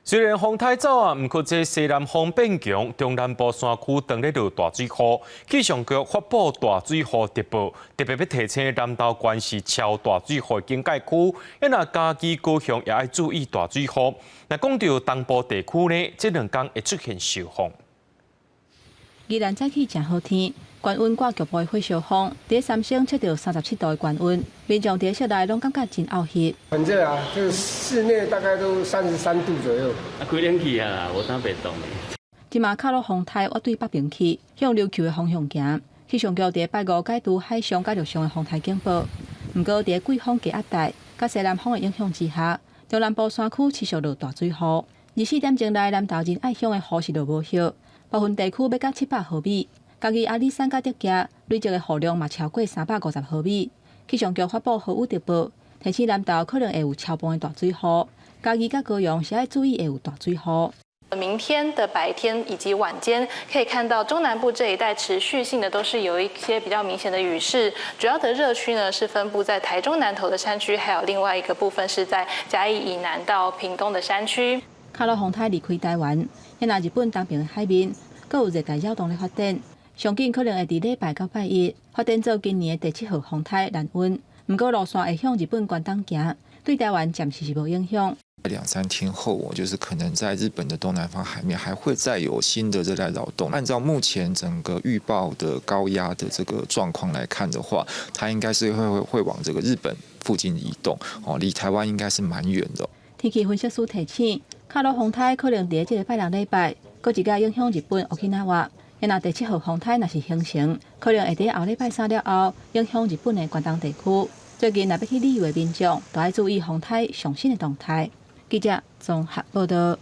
雖然風颱走啊，毋過這西南風變強，中南部山區當咧落大水雨，氣象局發布大水雨特報，特別欲提醒南投縣是超大水雨警戒區，若嘉義高雄也愛注意大水雨。若講著東部地區呢，這兩工會出現受風。宜蘭早起誠好天，高溫掛局部的火燒風，佇三星測著37度的高溫，民眾佇室內攏感覺真漚熱。很熱啊，這個室內大概都33度左右。啊，開冷氣啊，無當袂凍的。這馬卡魯風颱欲對北邊去，向琉球的方向行。氣象局佇拜五解除海上佮陸上的風颱警報。毋過佇季風低壓帶佮西南風的影響之下，中南部山區持續落大水雨。24點鐘內，南投仁愛鄉的雨是落無歇，部分地區欲到700毫米。嘉義阿里山佮竹崎累積的雨量嘛超過350毫米。氣象局發布豪雨特報，提醒南投可能會有超磅的大水雨。嘉義佮高雄是愛注意會有大水雨。明天的白天以及晚間，可以看到中南部這一帶持續性的都是有一些比較明顯的雨勢。主要的熱區呢是分布在台中南投的山區，還有另外一個部分是在嘉義以南到屏東的山區。卡魯風颱離開台灣，若日本東邊的海面，閣有熱帶擾動咧發展，上緊可能會佇禮拜到拜一發展做今年的第七號風颱蘭溫。毋過路線會向日本關東行，對台灣暫時是無影響。兩三天後，我就是可能在日本的東南方海面還會再有新的熱帶擾動。按照目前整個預報的高壓的這個狀況來看的話，它應該是會往這個日本附近移動，哦，離台灣應該是蠻遠的。天氣分析師提醒，卡魯風颱可能佇這個拜六禮拜，閣一擺影響日本沖繩。若第七號風颱若是形成，可能會佇後禮拜三了後影響日本的關東地區。最近若欲去旅遊的民眾，都愛注意風颱上新的動態。記者綜合報道。